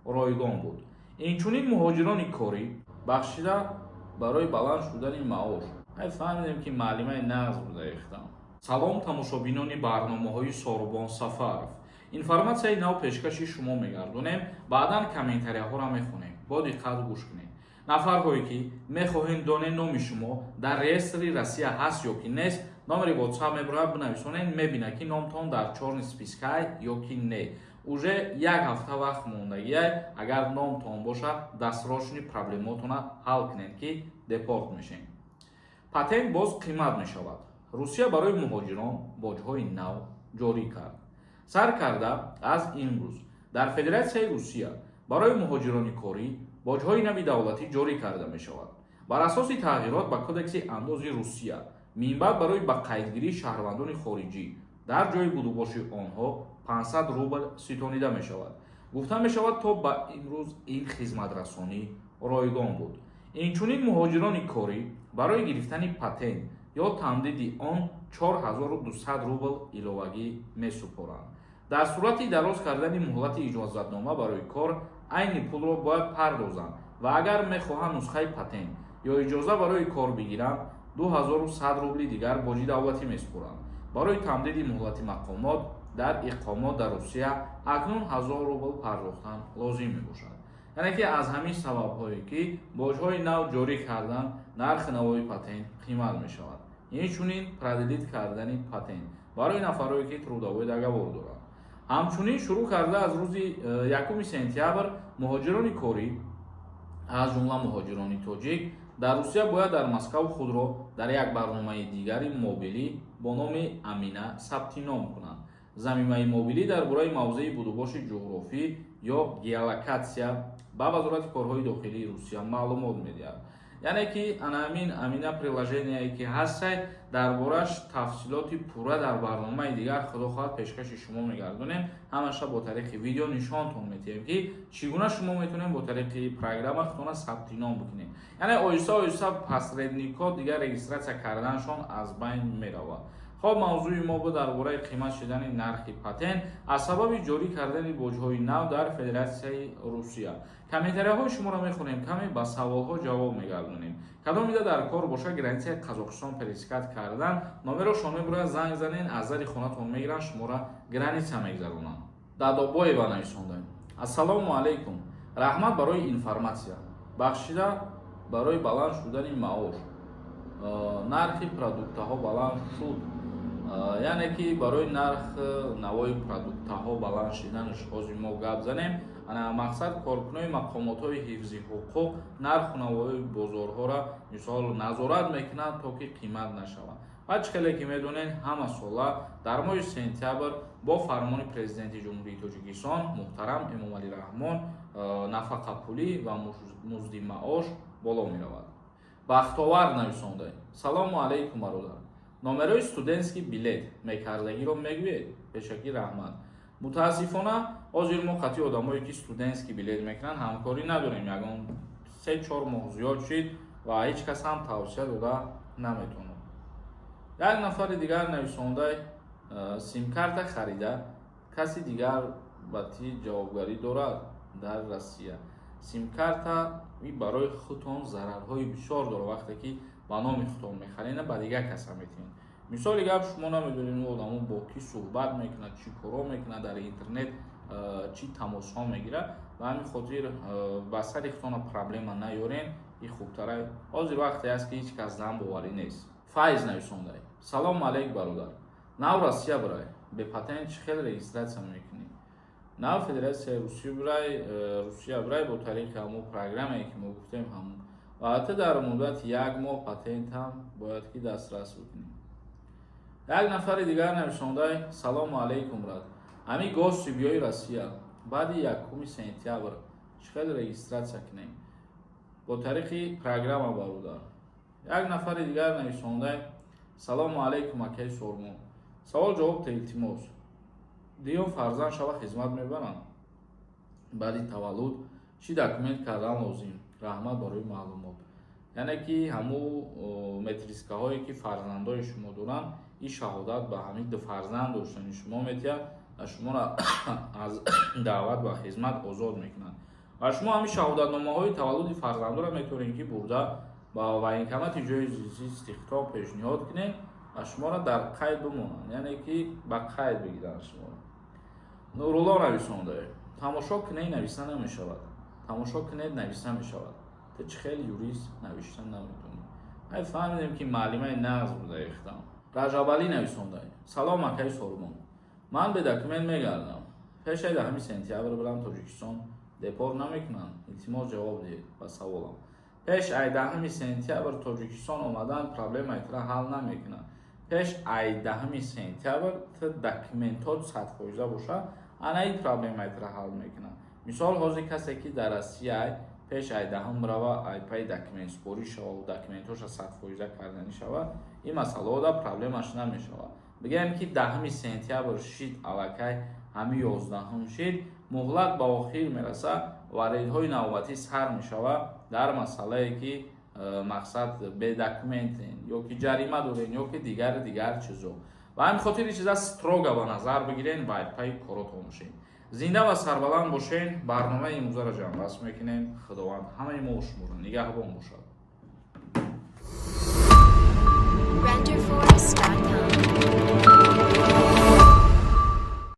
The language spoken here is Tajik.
Ройгон буд. Инчунин муҳоҷирони корӣ бахшида барои баланд шудани маош. Ай, фаҳмидем, ки муаллимаи нағз буда ихтам. Салом, тамошобинони барномаҳои Сорубон Сафаров. Информатсияи нав пешкаши шумо мегардонем, баъдан комментарияҳоро мехонем. Бо диққат гӯш кунед. Нафарҳое ки мехоҳем донед, номи шумо дар реестри Россия ҳаст ё ки нест, номери WhatsApp мебурад, бинависонед, мебинад, ки номтон дар чёрный списка й ё ки не. Уже як ҳафта вақт мондагиай. Агар номтон бошад, дастрочный проблемотона ҳал кунед, ки депорт мешем. Патент боз қимат мешавад. Русия барои муҳоҷирон боҷҳои нав ҷорӣ кард. Сар карда аз имрӯз дар Федератсияи Русия барои муҳоҷирони корӣ боҷҳои нави давлатӣ ҷорӣ карда мешавад. Бар асоси тағйирот ба Кодекси андози Русия, минбаъд барои ба қайдгирии шаҳрвандони хориҷӣ дар ҷои будубоши онҳо 500 рубл ситонида мешавад. Гуфта мешавад, то ба имрӯз ин хизматрасонӣ ройгон буд. Инчунин муҳоҷирони корӣ барои гирифтани патент ё тамдиди он 4200 рубл иловагӣ месупоранд. Дар сурати дароз кардани муҳлати иҷозатнома барои кор айни пулро бояд пардозанд ва агар мехоҳанд нусхаи патент ё иҷоза барои кор бигиранд, 2100 рубли дигар боҷи давлатӣ месупоранд. Барои тамдиди муҳлати мақомот дар иқомат дар Русия акнун 1000 рубл пардохтан лозим мебошад. Яъне ки аз ҳамин сабабҳое ки боҷҳои нав ҷорӣ кардан, нархи навои патент қимат мешавад. Инчунин продлить кардани патент барои нафарое ки трудовой договор доранд. Ҳамчунин, шурӯъ карда аз рӯзи 1 сентябр муҳоҷирони корӣ, аз ҷумла муҳоҷирони тоҷик дар Русия, бояд дар Москав худро дар як барномаи дигари мобилӣ бо номи Амина сабти ном кунанд. Замимаи мобилӣ дар бораи мавзеи будубоши ҷуғрофӣ ё геолокатсия ба Вазорати корҳои дохилии Русия маълумот медиҳад. Яъне ки анаамин Амина приложение ки ҳастай, дар бораш тафсилоти пурра дар барномаи дигар, худо хоҳад, пешкаши шумо мегардонем. Ҳамаша бо тариқи видео нишонтон метиҳем, ки чӣ гуна шумо метавонем бо тариқи программа худтона сабти ном бикунем. Яъне оҳиста оҳиста посредникҳо дигар регистрация карданашон аз байн меравад. Хоб, мавзӯи мо буд дар бораи қимат шудани нархи патент аз сабаби ҷорӣ кардани боҷҳои нав дар Федератсияи Русия. Комментарияҳои шуморо мехонем, каме ба саволҳо ҷавоб мегардонем. Кадомида дар кор боша, границаи Қазоқистон пересекать кардан, номерошон мебурад, занг занен, аз дари хонатон мегиранд, шуморо граница мегзаронанд. Дадобоева нависондаем: «Ассалому алайкум, раҳмат барои информатсия. Бахшида барои баланд шудани маош нархи продуктаҳо баланд шуд?» Яъне ки барои нарх навои продуктаҳо баланд шиданаш ҳозир мо гап занем. Ана, мақсад, коркунои мақомотҳои ҳифзи ҳуқуқ нарху навои бозорҳоро, мисол, назорат мекунанд, то ки қимат нашавад. Ва чӣ хеле ки медонед, ҳама сола дар моҳи сентябр бо фармони Президенти Ҷумҳурии Тоҷикистон муҳтарам Эмомалӣ Раҳмон нафақапулӣ ва музди маош боло меравад. Бахтовар нависонда: «Салому алайкум, бародар, номерои студентский билет мекардагиро мегӯед? Пешакӣ раҳмат». Мутаассифона, ҳозир мо қатъи одамое ки студентский билет мекунанд, ҳамкорӣ надорем. Ягон 3-4 моҳ зиёд шид ва ҳеҷ кас ҳам тавсия дода наметавонад. Як нафари дигар нависонда: «Симкарта харида, каси дигар ба ти ҷавобгарӣ дорад дар Россия?» Симкарта барои худтон зарарҳои бисёр дорад. Вақте ки ба номи худтон мехарена, ба дигар каса метиҳед. Мисоли гап, шумо намедонед, ин одамо бо кӣ суҳбат мекунад, чӣ коро мекунад, дар интернет чӣ тамосҳо мегирад. Ба ҳамин хотир ба сари худтона проблема наёрен, и хубтара. Ҳозир вақте аст, ки ҳеҷ кас зан боварӣ нест. Файз нависондай: «Салому алейк, бародар, нав Россия бирай, бепатент чӣ хел регистрация мекунӣ?» Нав Федератсияи Русия бирай, Русия бирай, бо тариқи ҳамон программае ки мо гуфтем, ҳамон, ва ҳатто дар муддати як моҳ патентам бояд ки дастрас бикунӣ. Як нафари дигар нависондай: «Салому алейкум, брат, ҳамин гости биёи Россия баъди 1 сентябр чӣ хел регистрация кунем?» Бо тариқи программа, бародар. Як нафари дигар нависондай: «Салому алейкум, акаи Сормон, савол ҷавоб та, илтимос. Дуюм фарзанд шава, хизмат мебаранд? Баъди таваллуд чӣ документ кардан лозим? Раҳмат барои маълумот». Яъне ки ҳамун метрискаҳое ки фарзандои шумо доранд, ин шаҳодат ба ҳамин ду фарзанд доштани шумо метиҳад ва шуморо аз даъват ба хизмат озод мекунад. Ва шумо ҳамин шаҳодатномаҳои таваллуди фарзандоро метавонед, ки бурда ба военкомати ҷои зисти худтон пешниҳод кунед ва шуморо дар қайд бимонанд, яъне ки ба қайд бигиранд шуморо. Нурулло нависонда: «Тамошо кунед, нависта намешавад, тамошо кунед, нависта мешавад». Ту чӣ хел юрист, навишта наметонӣ? Ай, фаҳмидем, ки муаллимаи нағз буда ихтам. Раҷабалӣ нависонда: «Салом, акаи Сорбон, ман бе документ мегардам. Пешаи 10 сентябр бирам Тоҷикистон, депорт намекунанд? Илтимос, ҷавоб диҳед ба саволам». Пеш ай 10 сентябр Тоҷикистон омадан проблемаи тура ҳал намекунад. Пеш ай 10 сентябр ту документот 100% боша, ана ин проблемаи тура ҳал мекунад. Мисол, ҳозир касе, ки дар Россия пеш ай 10 бирава, ай паи документспорӣ шава, документоша 100% карданӣ шава, ин масъалаода проблемаш намешавад. Бигӯем, ки 10 сентябр шид, аллакай ҳами 11-ҳум шид, муҳлат ба охир мерасад ва рейдҳои навбатӣ сар мешавад дар масъалае, ки мақсад бедокументен ё ки ҷарима дорен, ё ки дигари дигар чизо. Ба ҳамин хотир ин чиза строго ба назар бигирен ва пайи коротон бошед. Зинда ва сарбаланд бошен. Барномаи имрӯзаро ҷамъбаст мекунем. Худованд ҳамаи мо шуморо нигаҳбон бошад.